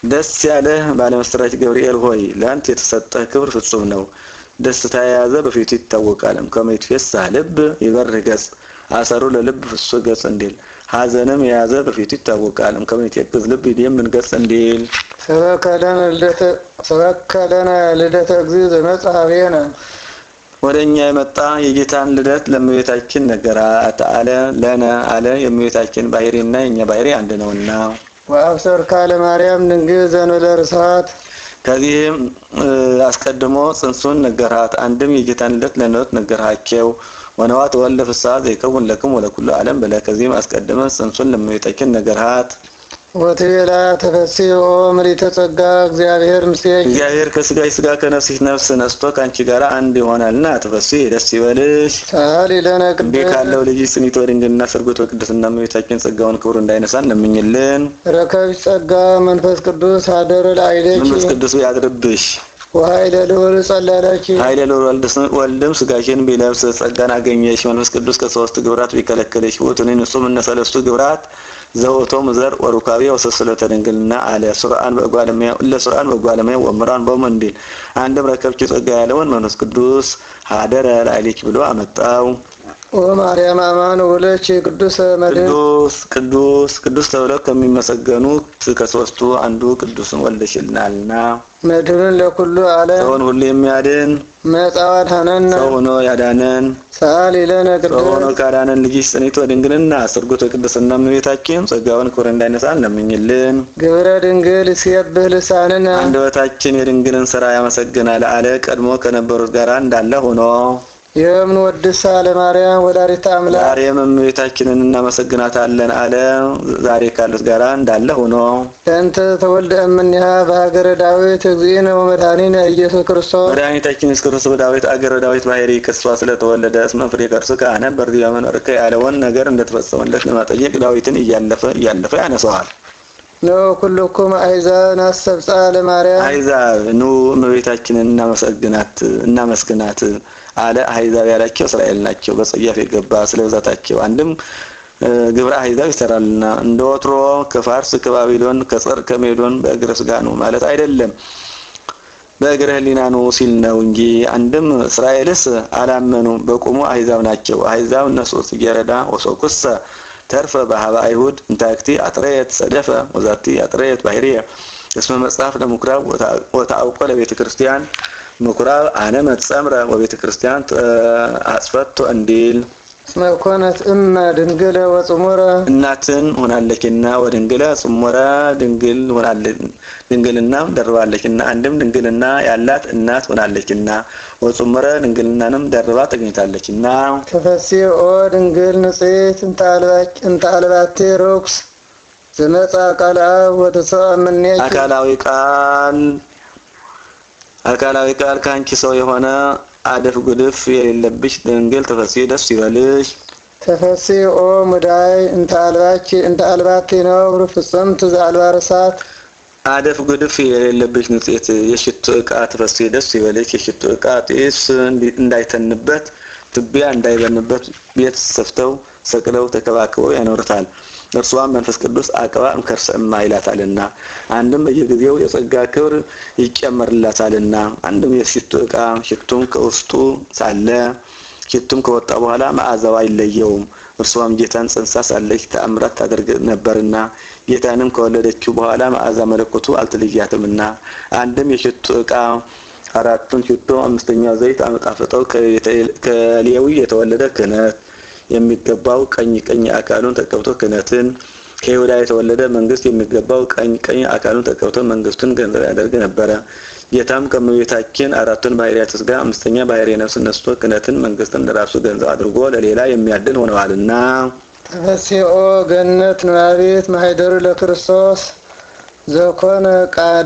ደስ ያለህ ባለመስራች ገብርኤል ሆይ ለአንተ የተሰጠህ ክብር ፍጹም ነው። ደስታ የያዘ በፊቱ ይታወቃል። ከመ ይትፌሳህ ልብ ይበርህ ገጽ አሰሩ ለልብ ፍሱህ ገጽ እንዲል ሐዘንም የያዘ በፊቱ ይታወቃል። ከመ ይትየቅዝ ልብ ይደምን ገጽ እንዲል ሰበከ ለነ ልደተ እግዚእ ዘመጽአ ኀቤነ ወደኛ የመጣ የጌታን ልደት ለእመቤታችን ነገራት አለ። ለነ አለ የእመቤታችን ባህሪና የኛ ባህሪ አንድ ነውና። ወአብሰርካ ለማርያም ድንግል ዘእንበለ ርስሐት ከዚህም አስቀድሞ ጽንሱን ነገርሃት። አንድም የጌታን ልደት ለነቢያት ነገርሃቸው። ወነዋ ተወልደ ፍስሐ ዘይከውን ለክሙ ወለኩሉ ዓለም ብለህ ከዚህም አስቀድመ ጽንሱን ለእመቤታችን ነገርሃት። ወትቤላ ተፈሥሒ ኦ ምልዕተ ጸጋ እግዚአብሔር ምስሌኪ እግዚአብሔር ከስጋሽ ስጋ ከነፍስሽ ነፍስ ነስቶ ከአንቺ ጋር አንድ ይሆናልና ተፈሥሒ ደስ ይበልሽ። ሰአሊ ለነ እንዴ ቅድስት ካለው ልጅ ጽኒት ወድንግልና ስርጉት በቅድስና እመቤታችን ጸጋውን ክብሩ እንዳይነሳን ለምኝልን። ረከብሽ ጸጋ መንፈስ ቅዱስ ሀደረ ላዕሌኪ መንፈስ ቅዱስ ያድርብሽ። ወኃይለ ልዑል ጸለለኪ። ኃይለ ልዑል ወልድም ስጋሽን ቢለብስ ጸጋን አገኘሽ። መንፈስ ቅዱስ ከሶስት ግብራት ቢከለክልሽ ውእቱኒ ንጹሕ እምነ ሰለስቱ ግብራት ዘውእቶሙ ዘር ወሩካቤ ወሰስለተ ድንግልና አለ። ሱርአን በጓለመያ ለሱርአን በጓለመያ ወምራን ቦሙ እንዲል አንድም ረከብኪ ጸጋ ያለውን መንፈስ ቅዱስ ሀደረ ላዕሌኪ ብሎ አመጣው። ኦ ማርያም አማን ውለች ቅዱስ መድኅን። ቅዱስ ቅዱስ ቅዱስ ተብለው ከሚመሰገኑት ከሶስቱ አንዱ ቅዱስን ወልደሽልናልና መድኅን ለኩሉ ዓለም። ሰውን ሁሉ የሚያድን መጽአ ወአድኀነነ። ሰው ሆኖ ያዳነን ሰአሊ ለነ ሰው ሆኖ ቅድስት። ካዳነን ልጅሽ ጽንዕት በድንግልና ስርጉት በቅድስና እመቤታችን ጸጋውን ክብር እንዳይነሳን ለምኝልን። ግብረ ድንግል ይሴብህ ልሳንነ። አንደበታችን የድንግልን ስራ ያመሰግናል አለ። ቀድሞ ከነበሩት ጋር እንዳለ ሆኖ ይህም ንወድሳ ለማርያም ወላዲተ አምላክ። ዛሬም እመቤታችንን እናመሰግናታለን አለ። ዛሬ ካሉት ጋር እንዳለ ሆኖ እንተ ተወልደ እምኔሃ በሀገረ ዳዊት እግዚእነ ወመድኃኒነ ኢየሱስ ክርስቶስ። መድኃኒታችን ኢየሱስ ክርስቶስ በዳዊት አገር ዳዊት ባህሪ ከእሷ ስለተወለደ እስመ ፍሬ ከርሥከ አነበር ዲበ መንበርከ ያለውን ነገር እንደተፈጸመለት ለመጠየቅ ዳዊትን እያለፈ እያለፈ ያነሰዋል። ነው ኩልኩም አሕዛብ ናስተብጽአ ለማርያም። አሕዛብ ኑ እመቤታችንን እናመሰግናት እናመስግናት አለ። አሕዛብ ያላቸው እስራኤል ናቸው። በጸያፍ የገባ ስለ ብዛታቸው አንድም ግብረ አሕዛብ ይሰራልና እንደ ወትሮ ከፋርስ ከባቢሎን ከጽር ከሜዶን በእግረ ስጋ ነው ማለት አይደለም፣ በእግረ ሕሊና ነው ሲል ነው እንጂ። አንድም እስራኤልስ አላመኑ በቁሙ አሕዛብ ናቸው። አሕዛብ ነስኡ ጽጌረዳ ወሶኩሰ ተርፈ በሀበ አይሁድ እንታክቲ አጥረየት ሰደፈ ወዛቲ አጥረየት ባህርየ እስመ መጽሐፍ ለምኩራብ ወተአውቆ ለቤተ ክርስቲያን ምኩራብ አነ መጸምረ ወቤተ ክርስቲያን አጽፈቶ እንዲል። እስመ ኮነት እመ ድንግለ ወጽሙረ። እናትን ሆናለችና ወድንግለ ጽሙረ ድንግል ሆናለች ድንግልናም ደርባለችና አንድም ድንግልና ያላት እናት ሆናለችና ወጽሙረ ድንግልናንም ደርባ ተገኝታለችና። ተፈሥሒ ኦ ድንግል ንጽሕት እንተ አልባቲ ርኩስ ዘመጽአ ቃለ አብ ወተሰብአ እምኔኪ። አካላዊ ቃል ከአንቺ ሰው የሆነ አደፍ ጉድፍ የሌለብሽ ድንግል ተፈሥሒ ደስ ይበልሽ። ተፈሥሒ ኦ ሙዳይ እንተ አልባቲ ነውር ፍጽምት ዘአልባ ርሳት። አደፍ ጉድፍ የሌለብሽ ንጽሕት የሽቱ ዕቃ ተፈሥሒ ደስ ይበልሽ። የሽቱ ዕቃ ጢስ እንዳይተንበት ትቢያ እንዳይበንበት ቤት ሰፍተው ሰቅለው ተከባክበው ያኖሩታል። እርሷም መንፈስ ቅዱስ አቅባ እምከርሰ እማ ይላታልና አንድም በየጊዜው የጸጋ ክብር ይጨመርላታልና አንድም የሽቱ ዕቃ ሽቱም ከውስጡ ሳለ ሽቱም ከወጣ በኋላ መዓዛው አይለየውም። እርሷም ጌታን ጸንሳ ሳለች ተአምራት ታደርግ ነበርና ጌታንም ከወለደችው በኋላ መዓዛ መለኮቱ አልተለያትምና አንድም የሽቱ ዕቃ አራቱን ሽቶ አምስተኛው ዘይት አጣፍጠው ከሌዊ የተወለደ ክህነት የሚገባው ቀኝ ቀኝ አካሉን ተቀብቶ ክህነትን ከይሁዳ የተወለደ መንግስት የሚገባው ቀኝ ቀኝ አካሉን ተቀብቶ መንግስቱን ገንዘብ ያደርግ ነበረ። ጌታም ከእመቤታችን አራቱን ባህርያተ ሥጋ አምስተኛ ባህርየ ነፍስ ነስቶ ክህነትን መንግስትን ለራሱ ገንዘብ አድርጎ ለሌላ የሚያድል ሆነዋልና። ተፈሥሒ ኦ ገነት ነባቢት ማኅደሩ ለክርስቶስ ዘኮነ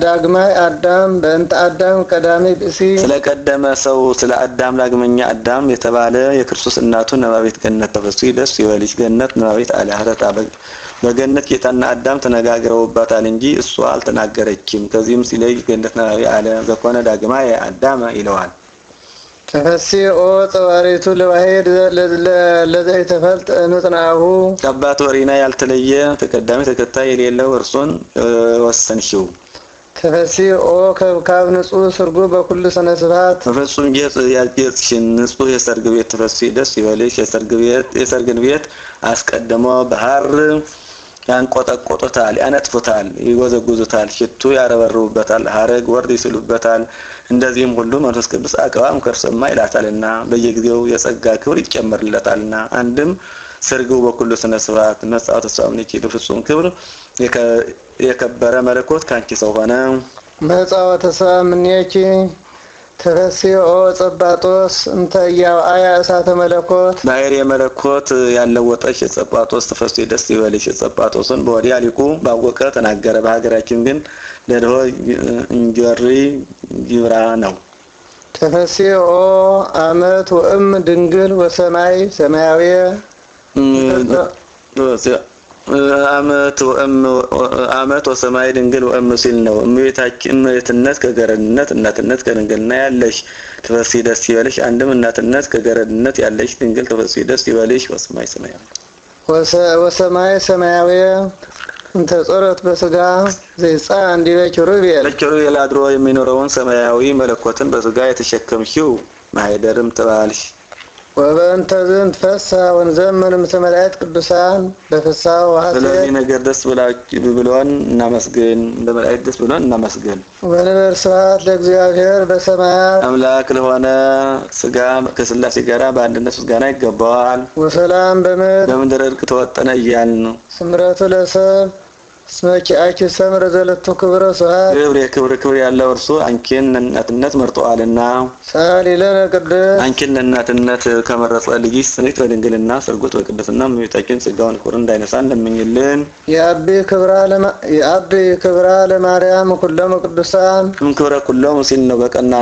ዳግማይ አዳም በእንተ አዳም ቀዳሚ ብእሲ። ስለቀደመ ሰው ስለ አዳም ዳግመኛ አዳም የተባለ የክርስቶስ እናቱ ነባቢት ገነት ተፈሥሒ ደስ ይበልሽ። ገነት ነባቢት አለ ሀተታ በገነት ጌታና አዳም ተነጋግረውባታል እንጂ እሷ አልተናገረችም። ከዚህም ሲለይ ገነት ነባቢ አለ ዘኮነ ዳግማይ አዳም ይለዋል። ተፈሥሒ ኦ ጸባሪቱ ለዋሂድ ለዘኢተፈልጠ እምጽንዓሁ። ከአባት ወሪና ያልተለየ ተቀዳሚ ተከታይ የሌለው እርሱን ወሰንሽው። ተፈሥሒ ኦ ከብካብ ንጹሕ ስርጉ በኩሉ ስነ ስብሐት። በፍጹም ጌጥ ያጌጥሽን ንጹሕ የሰርግ ቤት ተፈሥሒ ደስ ይበልሽ። የሰርግን ቤት አስቀድሞ በሐር ያንቆጠቆጡታል፣ ያነጥፉታል፣ ይጎዘጉዙታል፣ ሽቱ ያረበርቡበታል፣ ሐረግ ወርድ ይስሉበታል። እንደዚህም ሁሉ መንፈስ ቅዱስ አቅባ እምከርሰ እማ ይላታልና በየጊዜው የጸጋ ክብር ይጨመርለታልና። አንድም ስርግው በኩሉ ስነ ስብሐት መጽአ ተስፋ እምኔኪ በፍጹም ክብር የከበረ መለኮት ካንቺ ሰው ሆነ። መጽአ ወተሰብአ እምኔኪ። ተፈሥሒ ኦ ጸባጦስ እንተ ኢያውአያ እሳተ መለኮት። ባህርየ መለኮት ያለወጠች የጸጳጦስ ተፈሥሒ ደስ ይበልሽ። የጸጳጦስን በወዲያ ሊቁ ባወቀ ተናገረ። በሀገራችን ግን ለድሆ እንጆሪ ጅብራ ነው። ተፈሥሒ ኦ አመት ወእም ድንግል ወሰማይ ሰማያዊ። አመት ወሰማይ ድንግል ወእም ሲል ነው። እመቤታችን እመቤትነት ከገረድነት እናትነት ከድንግልና ያለሽ ተፈሥሒ ደስ ይበልሽ። አንድም እናትነት ከገረድነት ያለሽ ድንግል ተፈሥሒ ደስ ይበልሽ። ወሰማይ ሰማያዊ ወሰማይ ሰማያዊ እንተ ጾረት በስጋ ዘይጻ ዲበ ኪሩቤል በኪሩቤል አድሮ የሚኖረውን ሰማያዊ መለኮትን በስጋ የተሸከምሽው ማኅደርም ተባልሽ። ወበእንተ ዝንትፈሥሕ ወንዘምር ምስለ መላእክት ቅዱሳን በፍስሐ ወሐሴት። ስለዚህ ነገር ደስ ብሎን እናመስግን፣ በመላእክት ደስ ብሎን እናመስግን። ወንበር ስብሐት ለእግዚአብሔር በሰማያት አምላክ ለሆነ ስጋ ከስላሴ ጋር በአንድነት ምስጋና ይገባዋል። ወሰላም በምድር በምድር እርቅ ተወጠነ እያልን ነው። ስምረቱ ለሰብ እስመ ኪአኪ ሰምረ ዘለቱ ክብረ ስብሐት ክብር የክብር ክብር ያለው እርሱ አንቺን ለእናትነት መርጦአልና ሰአሊ ለነ ቅድስት አንቺን ለእናትነት ከመረጸ ልጅሽ ጽንዕት በድንግልና ስርጉት በቅድስና እመቤታችን ጸጋውን ክብሩን እንዳይነሳን ለምኝልን። የአቢ ክብራ ለማርያም ኩሎሙ ቅዱሳን እምክብረ ኩሎሙ ሲል ነው። በቀና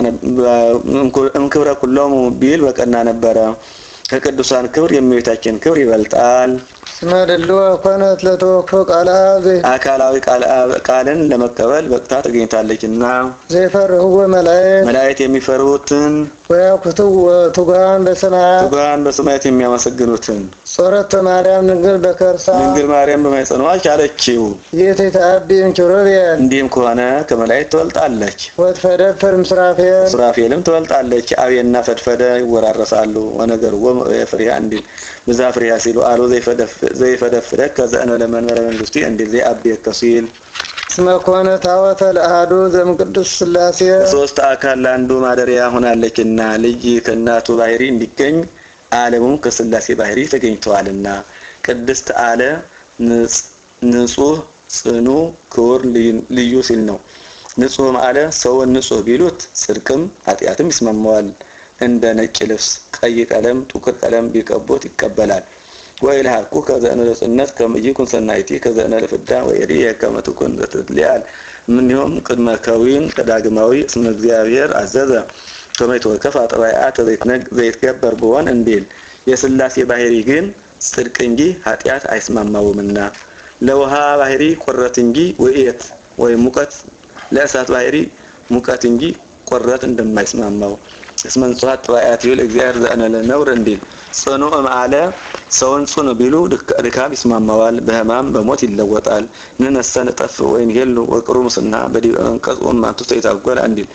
እምክብረ ኩሎሙ ቢል በቀና ነበረ። ከቅዱሳን ክብር የእመቤታችን ክብር ይበልጣል። እስመ ድልወ ኮነት ለተወክፎ ቃለ አብ አካላዊ ቃልን ለመቀበል በቅታ ተገኝታለችና ዘይፈርህዎ መላእክት መላእክት የሚፈሩትን ወያኩትዎ ትጉሃን በሰማያት ትጉሃን በሰማያት የሚያመሰግኑትን ጾረተ ማርያም ድንግል በከርሳ ድንግል ማርያም በማኅፀኗ ቻለችው። ይእቲ ተዐቢ እምኪሩቤል እንዲህም ከሆነ ከመላእክት ትበልጣለች፣ ወትፈደፍር እምሱራፌል ሱራፌልም ትበልጣለች። አብየና ፈድፈደ ይወራረሳሉ። ወነገርዎ ፍሪሃ እንዲል ብዛ ፍሪሃ ሲሉ አሉ ዘይፈደፍደ ከዘእንበለ መንበረ መንግስቱ እንዲል ዘይአብየከ ሲል እስመ ኮነ ታወተ ለአሐዱ ዘእምቅዱስ ሥላሴ ሶስት አካል ለአንዱ ማደሪያ ሆናለችና ልጅ ከእናቱ ባህሪ እንዲገኝ ዓለሙም ከስላሴ ባህሪ ተገኝተዋልና። ቅድስት አለ ንጹህ ጽኑ ክቡር ልዩ ሲል ነው። ንጹህም አለ ሰውን ንጹህ ቢሉት ጽድቅም ኃጢአትም ይስማማዋል። እንደ ነጭ ልብስ ቀይ ቀለም ጥቁር ቀለም ቢቀቡት ይቀበላል። ወኢልሃኩከ ዘእንበለ ጽነት ከመ ኢይኩን ሰናይቲ ከዘእንበለ ፍዳ ወኢርእየ ከመ ትኩን ዘትትሊዓል እምኔሆም ቅድመ ከዊን ቀዳግማዊ እስመ እግዚአብሔር አዘዘ ከመ ይትወከፍ አጥባይአተ ዘይትገበር ብሆን እንዲል። የስላሴ ባህሪ ግን ጽድቅ እንጂ ኃጢአት አይስማማውምና ለውሃ ባህሪ ቁረት እንጂ ውእየት ወይም ሙቀት፣ ለእሳት ባህሪ ሙቀት እንጂ ቁረት እንደማይስማማው እስመ ንጹሐት ጥባያት ይብል እግዚአብሔር ዘእንበለ ነውር እንዲል። ጽኑዕ እምአለ ሰውን ጽኑ ቢሉ ድካም ይስማማዋል፣ በሕማም በሞት ይለወጣል። ንነሰ ንጠፍእ ወይንሄሉ ወቅሩ ሙስና በዲበ መንቀጽ ወእማንቱ ዘይታጎል እንዲል።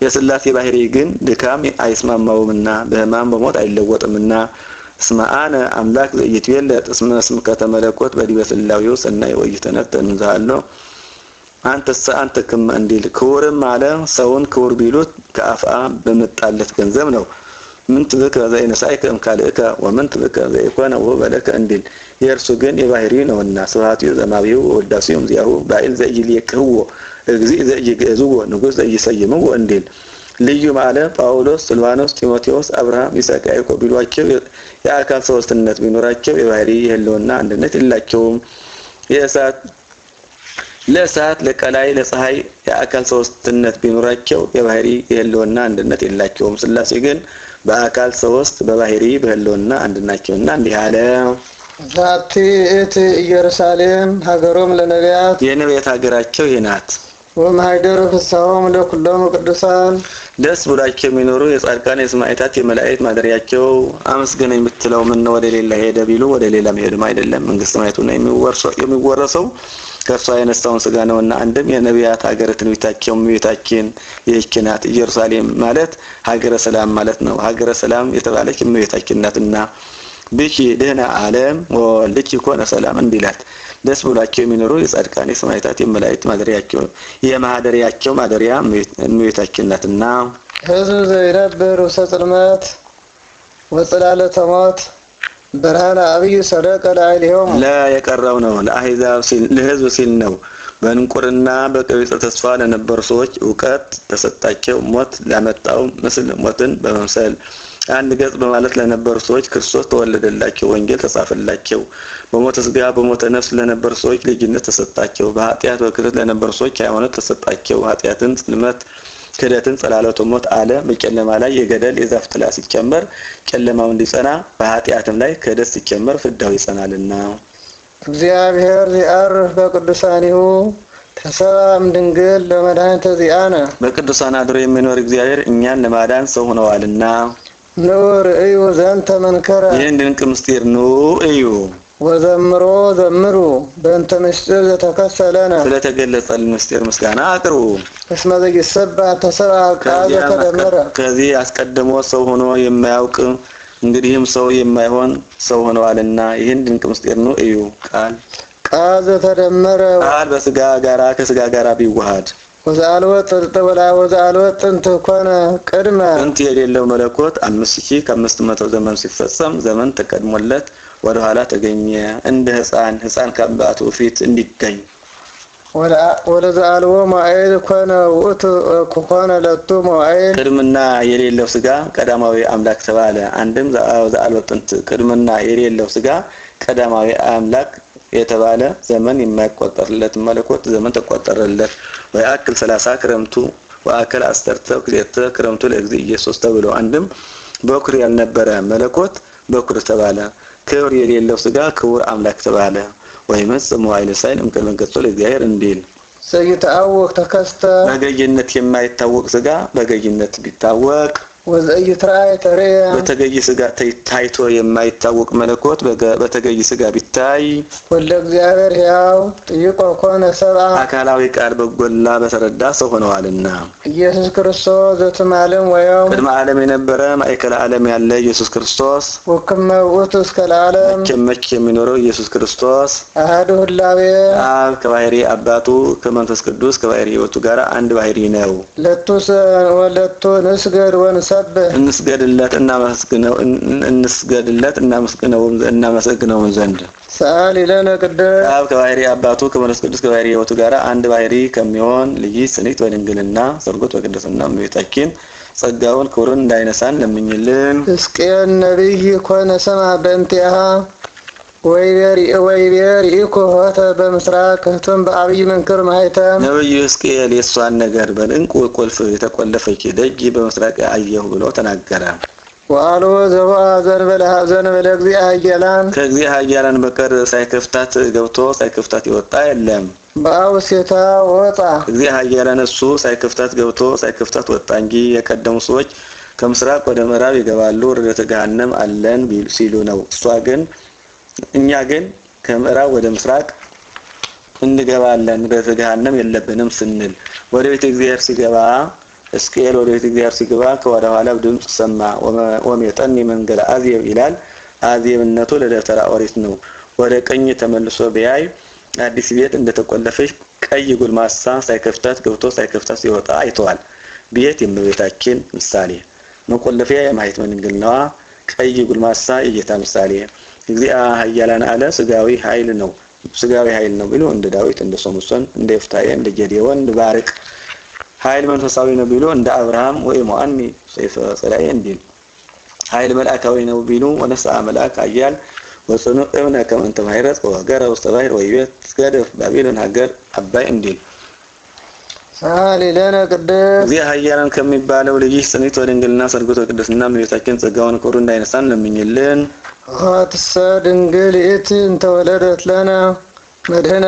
የስላሴ ባህሪ ግን ድካም አይስማማውምና በሕማም በሞት አይለወጥምና። እስመ አነ አምላክ ዘኢይትዌለጥ እስመ ስምከተ መለኮት በዲበ ስላዌው ሰናይ ወኢይተነተን እንዘሃሎ አንተሰ አንተ ክመ እንዲል። ክቡርም አለ ሰውን ክቡር ቢሉት ከአፍአ በመጣለት ገንዘብ ነው። ምንት ብከ ዘኢነሣእከ እምካልእከ ወምንት ብከ ዘኢኮነ ውሁበ ለከ እንዲል። የእርሱ ግን የባህሪ ነውና። ስብሐቲሁ ዘእምኀቤሁ ወውዳሴሁ እምዚአሁ ባዕል ዘኢይሌቅህዎ እግዚእ ዘኢይግዕዝዎ ንጉሥ ዘኢይሰይምዎ እንዲል። ልዩ ማለ ጳውሎስ፣ ስልዋኖስ፣ ጢሞቴዎስ፣ አብርሃም፣ ይስሐቅ፣ ያዕቆብ ቢሏቸው የአካል ሶስትነት ቢኖራቸው የባህሪ የህልውና አንድነት የላቸውም። የእሳት ለእሳት ለቀላይ ለፀሐይ የአካል ሶስትነት ቢኖራቸው የባህሪ የህልውና አንድነት የላቸውም። ስላሴ ግን በአካል ሶስት በባህሪ በህልውና አንድ ናቸውና እንዲህ አለ። ዛቲ ይእቲ ኢየሩሳሌም ሀገሮም ለነቢያት የነቢያት ሀገራቸው ይህ ናት። ወማኅደሩ ፍስሐሆሙ ለኵሎሙ ቅዱሳን ደስ ብሏቸው የሚኖሩ የጻድቃን የሰማዕታት የመላእክት ማደሪያቸው። አመስግነኝ ብትለው ምነው ወደ ሌላ ሄደ ቢሉ ወደ ሌላ መሄዱም አይደለም፣ መንግስተ ሰማያት ነው የሚወረሰው ከእርሷ የነሳውን ስጋ ነውና። አንድም የነቢያት ሀገረ ትንቢታቸው እመቤታችን ይህች ናት። ኢየሩሳሌም ማለት ሀገረ ሰላም ማለት ነው። ሀገረ ሰላም የተባለች እመቤታችን ናትና ብኪ ድህነ ዓለም ወልድኪ ኮነ ሰላም እንዲላት ደስ ብሏቸው የሚኖሩ የጻድቃን የሰማዕታት የመላእክት ማደሪያቸው የማደሪያቸው ማደሪያ እመቤታችን ናትና። ሕዝብ ዘይነብር ውስተ ጽልመት ወጽላሎተ ሞት ብርሃነ ዐቢይ ሰደቀ ላዕሌሆሙ ለየቀረው ነው ለአሕዛብ ሲል ለሕዝብ ሲል ነው። በእንቁርና በቀቢጸ ተስፋ ለነበሩ ሰዎች እውቀት ተሰጣቸው። ሞት ላመጣው ምስል ሞትን በመምሰል አንድ ገጽ በማለት ለነበሩ ሰዎች ክርስቶስ ተወለደላቸው፣ ወንጌል ተጻፈላቸው። በሞተ ስጋ በሞተ ነፍስ ለነበሩ ሰዎች ልጅነት ተሰጣቸው። በኃጢአት በክህደት ለነበሩ ሰዎች ሃይማኖት ተሰጣቸው። ኃጢአትን ጽልመት ክህደትን ጸላሎተ ሞት አለ። በጨለማ ላይ የገደል የዛፍ ጥላ ሲጨመር ጨለማው እንዲጸና በኃጢአትም ላይ ክህደት ሲጨመር ፍዳው ይጸናልና። እግዚአብሔር ዚአርፍ በቅዱሳኒሁ ተሰብአ እምድንግል ለመድኃኒተ ዚአነ። በቅዱሳን አድሮ የሚኖር እግዚአብሔር እኛን ለማዳን ሰው ሆነዋልና። ንዑ ርእዩ ዘንተ መንከረ። ይህን ድንቅ ምስጢር ኑ እዩ። ወዘምሮ ዘምሩ በእንተ ምስጢር ዘተከሰለነ። ስለተገለጸልን ምስጢር ምስጋና አቅርቡ። እስመ ዘኢይሰባሕ ተሰብአ ቃል ዘተደመረ። ከዚህ አስቀድሞ ሰው ሆኖ የማያውቅ እንግዲህም ሰው የማይሆን ሰው ሆነዋልና ይህን ድንቅ ምስጢር ኑ እዩ። ቃል ቃል ዘተደመረ። ቃል በስጋ ጋራ ከስጋ ጋራ ቢዋሃድ ወዘአልቦ ጥርጥ ወዘአልቦ ጥንት ኮነ ቅድመ። ጥንት የሌለው መለኮት 5500 ዘመን ሲፈጸም ዘመን ተቀድሞለት ወደ ኋላ ተገኘ። እንደ ሕፃን ሕፃን ከአባቱ ፊት እንዲገኝ። ወለዘአልቦ መዋዕል ኮነ ውእቱ ኮነ ለቱ መዋዕል። ቅድምና የሌለው ስጋ ቀዳማዊ አምላክ ተባለ። አንድም ዘአልቦ ጥንት ቅድምና የሌለው ስጋ ቀዳማዊ አምላክ የተባለ ዘመን የማይቆጠርለት መለኮት ዘመን ተቆጠረለት። ወያክል 30 ክረምቱ ወአከል 12 ክረምቱ ለእግዚእ ኢየሱስ ተብሎ አንድም በኩር ያልነበረ መለኮት በኩር ተባለ። ክብር የሌለው ስጋ ክቡር አምላክ ተባለ። ወይመጽእ መዋዕለ ሳይል እምቅድመ ገጹ ለእግዚአብሔር እንዲል። ዘኢይትዐወቅ ተከስተ። በገዥነት የማይታወቅ ስጋ በገዥነት ቢታወቅ። ወዘኢይትረአይ ተርእየ። በተገይ ስጋ ታይቶ የማይታወቅ መለኮት በተገይ ስጋ ቢታይ። ወልደ እግዚአብሔር ሕያው ጥይቆ ኮነ ሰብአ። አካላዊ ቃል በጎላ በተረዳ ሰው ሆነዋልና። ኢየሱስ ክርስቶስ ዘትማልም ወዮም። ቅድመ ዓለም የነበረ ማእከለ ዓለም ያለ ኢየሱስ ክርስቶስ። ወክመ ውእቱ እስከ ለዓለም። መቼም መቼ የሚኖረው ኢየሱስ ክርስቶስ። አሐዱ ህላዌ። አብ ከባህሪ አባቱ ከመንፈስ ቅዱስ ከባህሪ ሕይወቱ ጋር አንድ ባህሪ ነው። ለቱ ወለቱ ንስገድ ወንሰብሕ። እንስገድለት እናመስግነው እንስገድለት እናመስግነው ዘንድ። ሰአሊ ለነ ቅድስት። አብ ከባህሪ አባቱ ከመንፈስ ቅዱስ ከባህሪ ሕይወቱ ጋር አንድ ባህሪ ከሚሆን ልጅ ጽንዕት በድንግልና ሰርጎት በቅድስና እመቤታችን ጸጋውን ክብሩን እንዳይነሳን ለምኝልን። ሕዝቅኤል ነቢይ ኮነ ሰምዐ በእንቲአሃ ወይቤ ርኢኩ ኆኅተ በምስራቅ ህቱም በዐቢይ መንክር ማኅተም። ነብዩ ሕዝቅኤል የእሷን ነገር በዕንቁ ቁልፍ የተቆለፈች ደጅ በምስራቅ አየሁ ብሎ ተናገረ። ወአልቦ ዘቦአ ዘእንበለ እግዚአ ኃያላን። ከእግዚአ ኃያላን በቀር ሳይከፍታት ገብቶ ሳይከፍታት የወጣ የለም። በአውሴታ ወጣ። እግዚአ ኃያላን እሱ ሳይከፍታት ገብቶ ሳይከፍታት ወጣ እንጂ የቀደሙ ሰዎች ከምስራቅ ወደ ምዕራብ ይገባሉ ወደ ገሃነም አለን ሲሉ ነው። እሷ ግን እኛ ግን ከምዕራብ ወደ ምስራቅ እንገባለን ወደ ገሃነም የለብንም ስንል ወደ ቤተ እግዚአብሔር ሲገባ ሕዝቅኤል ወደ ቤተ እግዚአብሔር ሲገባ ከወደ ኋላው ድምፅ ሰማ። ወሜጠኒ መንገለ አዜብ ይላል። አዜብነቱ ለደብተራ ኦሪት ነው። ወደ ቀኝ ተመልሶ ቢያይ አዲስ ቤት እንደተቆለፈች ቀይ ጎልማሳ ሳይከፍታት ገብቶ ሳይከፍታት ሲወጣ አይተዋል። ቤት የእመቤታችን ምሳሌ፣ መቆለፊያ የማኅተመ ድንግልናዋ፣ ቀይ ጎልማሳ የጌታ ምሳሌ። እግዚአ ኃያላን አለ ስጋዊ ኃይል ነው። ስጋዊ ኃይል ነው ቢሉ እንደ ዳዊት፣ እንደ ሶምሶን፣ እንደ ዮፍታሔ፣ እንደ ጌዴዎን፣ እንደ ባርቅ። ኃይል መንፈሳዊ ነው ቢሉ እንደ አብርሃም ወኢሞአኒ ሰይፈ ጸላኢ እንዲል። ኃይል መልአካዊ ነው ቢሉ ወነስአ መልአክ ኃያል ወጽኑዕ እብነ ከመ እንተ ባሕረ ወገረ ውስተ ባሕር ወይቤት ገደፍ ባቢሎን ሀገር አባይ እንዲል። ሰአሊ ለነ ቅድስት። እግዚአ ኃያላን ከሚባለው ልጅሽ ጽንዕት በድንግልና ሰርጎት በቅድስና እመቤታችን ጸጋውን ክብሩን እንዳይነሳን ለምኝልን። ኆኅትሰ ድንግል ይእቲ እንተ ወለደት ለነ መድኅነ።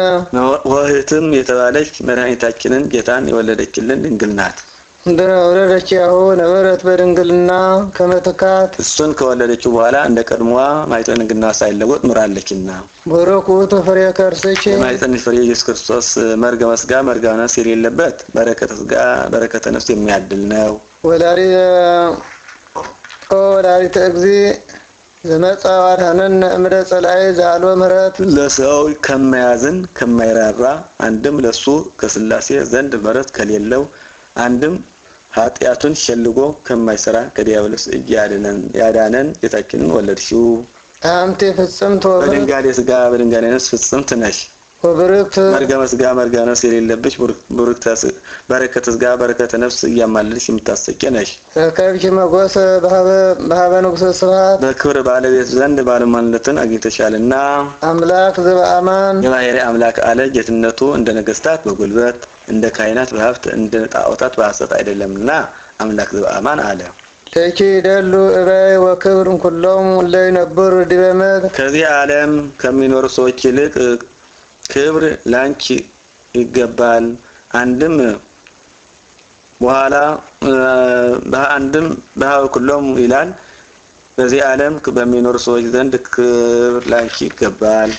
ወህትም የተባለች መድኃኒታችንን ጌታን የወለደችልን ድንግል ናት። እንድነ ወለደች ያሁ ነበረት በድንግልና ከመትካት። እሱን ከወለደችው በኋላ እንደ ቀድሞዋ ማኅፀነ ድንግልናዋ ሳይለወጥ ኑራለችና። ቡሩክ ውእቱ ፍሬ ከርስኪ። የማኅፀንሽ ፍሬ ኢየሱስ ክርስቶስ መርገመ ሥጋ መርገመ ነፍስ የሌለበት በረከተ ሥጋ በረከተ ነፍስ የሚያድል ነው። ወላዲተ እግዚእ ዘመጽአ ወአድኀነነ እምደ ጸላኢ ዘአልቦ ምሕረት። ለሰው ከማያዝን ከማይራራ አንድም ለሱ ከሥላሴ ዘንድ ምሕረት ከሌለው አንድም ኃጢአቱን ሸልጎ ከማይሰራ ከዲያብሎስ እጅ ያዳነን ጌታችንን ወለድሽው። አንቲ ፍጽምት በድንጋሌ ሥጋ በድንጋሌ ነፍስ ፍጽምት ነሽ። ወብርክት። መርገመ ሥጋ መርገመ ነፍስ የሌለብሽ በረከተ ሥጋ በረከተ ነፍስ እያማለድሽ የምታሰቂ ነሽ። ረከብኪ መጎሰ በሀበ ንጉሠ ስብሐት። በክብር ባለቤት ዘንድ ባለሟልነትን አግኝተሻልና። አምላክ ዘበአማን። የባሕርይ አምላክ አለ። ጌትነቱ እንደ ነገስታት በጉልበት እንደ ካህናት በሀብት እንደ ጣዖታት በሐሰት አይደለምና አምላክ ዘበአማን አለ። ለኪ ይደሉ እበይ ወክብር እምኩሎሙ እለ ይነብሩ ዲበ ምድር። ከዚህ ዓለም ከሚኖሩ ሰዎች ይልቅ ክብር ላንቺ ይገባል። አንድም በኋላ አንድም በሀበ ኩሎሙ ይላል። በዚህ ዓለም በሚኖሩ ሰዎች ዘንድ ክብር ላንቺ ይገባል።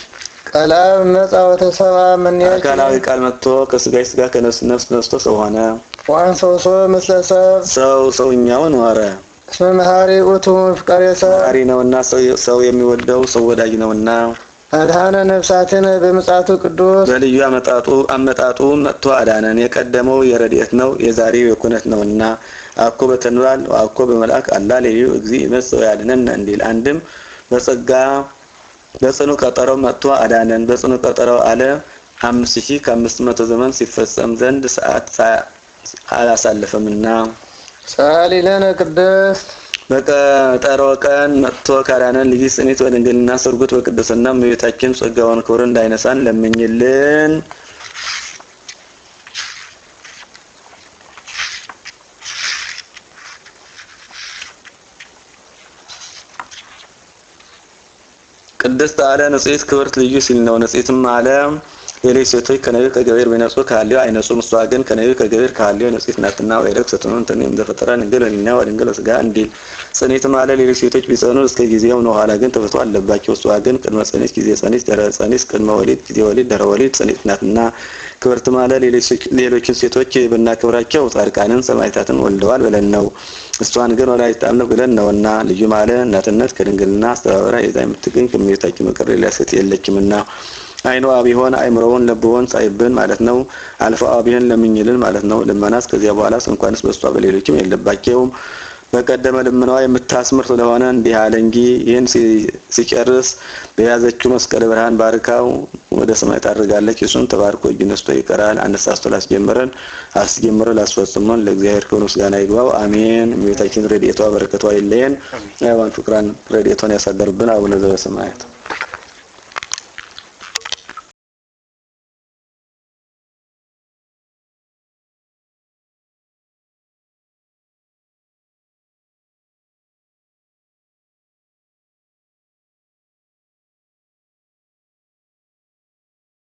ቃለ አብ መጽአ ወተሰብአ እምኔኪ። አካላዊ ቃል መጥቶ ከስጋሽ ስጋ ከነፍስ ነፍስ ነስቶ ሰው ሆነ። ወአንሰውሶ ምስለ ሰብ። ሰው ሰውኛውን ኖረ። እስመ መሐሪ ውእቱ መፍቀሬ ሰብ። መሐሪ ነውና ሰው የሚወደው ሰው ወዳጅ ነውና። አድኃነ ነፍሳትነ በምጽአቱ ቅዱስ። በልዩ አመጣጡ መጥቶ አዳነን። የቀደመው የረድኤት ነው፣ የዛሬው የኩነት ነውና። አኮ በተንባል አኮ በመልአክ አላ ሌሊዩ እግዚእ ይመጽእ ወያድኅነነ እንዲል። አንድም በጸጋ በጽኑ ቀጠሮ መጥቶ አዳነን። በጽኑ ቀጠሮ አለ 5500 ዘመን ሲፈጸም ዘንድ ሰዓት አላሳለፈምና። ሰአሊ ለነ ቅድስት። በቀጠሮ ቀን መጥቶ ካዳነን ልጅ ጽኒት በድንግልና ስርጉት በቅድስና እመቤታችን ጸጋዋን ክብርን እንዳይነሳን ለምኝልን። ቅድስት አለ ንጽሕት ክብርት ልዩ ሲል ነው። ንጽሕትም አለ ሌሎች ሴቶች ከነቢብ ከገቢር ቢነጹ ከሐልዮ አይነጹም። እሷ ግን ከነቢብ ከገቢር ከሐልዮ ንጽሕት ናትና። ወይረክሰት እምእንተኒ እምዘፈጠረ ድንግል ወሕሊና ወድንግል ወሥጋ እንዲል። ጽኒትም አለ ሌሎች ሴቶች ቢጸኑ እስከ ጊዜው ነው፣ ኋላ ግን ተፈትሖ አለባቸው። እሷ ግን ቅድመ ጸኒስ ጊዜ ጸኒስ ድኅረ ጸኒስ ቅድመ ወሊድ ጊዜ ወሊድ ድኅረ ወሊድ ጽኒት ናትና። ክብርትም አለ ሌሎችን ሴቶች ብናከብራቸው ጻድቃንን ሰማዕታትን ወልደዋል ብለን ነው። እሷን ግን ወላዲተ አምላክ ብለን ነውና። ልዩም አለ እናትነት ከድንግልና አስተባብራ ይዛ የምትገኝ ከእመቤታችን በቀር ሌላ ሴት የለችምና። አይኗ ቢሆን አይምሮውን ለብዎን ጻይብን ማለት ነው። አልፋዋ ቢሆን ለምኝልን ማለት ነው። ልመናስ ከዚያ በኋላስ እንኳንስ በእሷ በሌሎችም የለባቸውም። በቀደመ ልመናዋ የምታስምር ስለሆነ እንዲህ አለ እንጂ። ይህን ሲጨርስ በያዘችው መስቀለ ብርሃን ባርካው ወደ ሰማይ ታርጋለች። እሱም ተባርኮ እጅ ነስቶ ይቀራል። አነሳስቶ ላስጀመረን አስጀምሮ ላስፈጽሞን ለእግዚአብሔር ክብር ምስጋና ይግባው፣ አሜን። እመቤታችን ረድኤቷ በረከቷ ይለየን። አይዋን ፍቅራን ረድኤቷን ያሳደርብን። አቡነ ዘበሰማያት።